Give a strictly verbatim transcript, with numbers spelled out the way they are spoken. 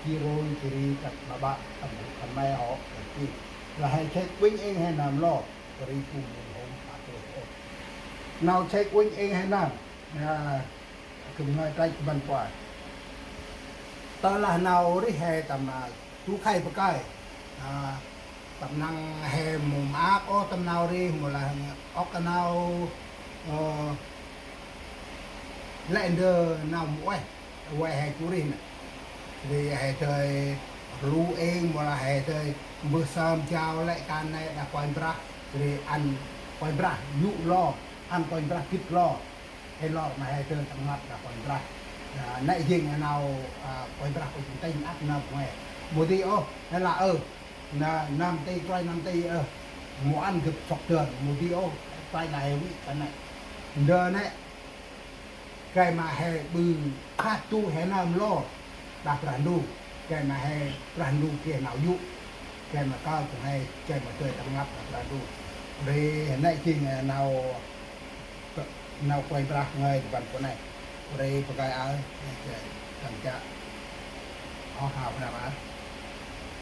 Jêh ri kơt ma ƀă tâm khân may hŏ kơt jêh. Lah he check uănh êng he nơm lor, ri phung mông hôm pă tôh ôh. Nau check uănh êng he nơm. Gâp ngơi trăch băn pua. Tơ lah nau rêh he tâm, a, du khay bơh kơi. A, tâm năng he mâu maak ôh tâm nau rêh, mâu lah ŏk nau, ơ, lĕ ndơ nau mâu ueh, ueh he gŭ rêh nê. Ri he dơi rlu êng, mâu lah he dơi mbơh sơm jao lĕ kan nê đah Kôranh Brah. Ri ăn Kôranh Brah yô̆ lor, ăn Kôranh Brah gĭt lor. He lor ma he dơi tâm ngăp đah Kôranh Brah. A, nê jêng nau, a, Kôranh Brah Kôranh Brah ăp nơm ngơi. Mâu di ôh, he lah ơ. Na, nơm ti, kôranh nơm ti ơ. Mâu ăn gâp sŏk dơn, mâu di ôh, kôranh lah he wĭ ta nê. Ndơ nê, gay ma he ƀư khât du he nơm lor đah Brah Ndu, gay ma he Brah Ndu geh nau yô̆, gay ma kơl phung he, gay ma dơi tâm ngăp đah Brah Ndu. Ri nê jêng, a, nau, nau Kôranh Brah ngơi tâm ban pô nê. Ri bơh kơi aơ, tâm chă. Ơ, hao Brah aơ.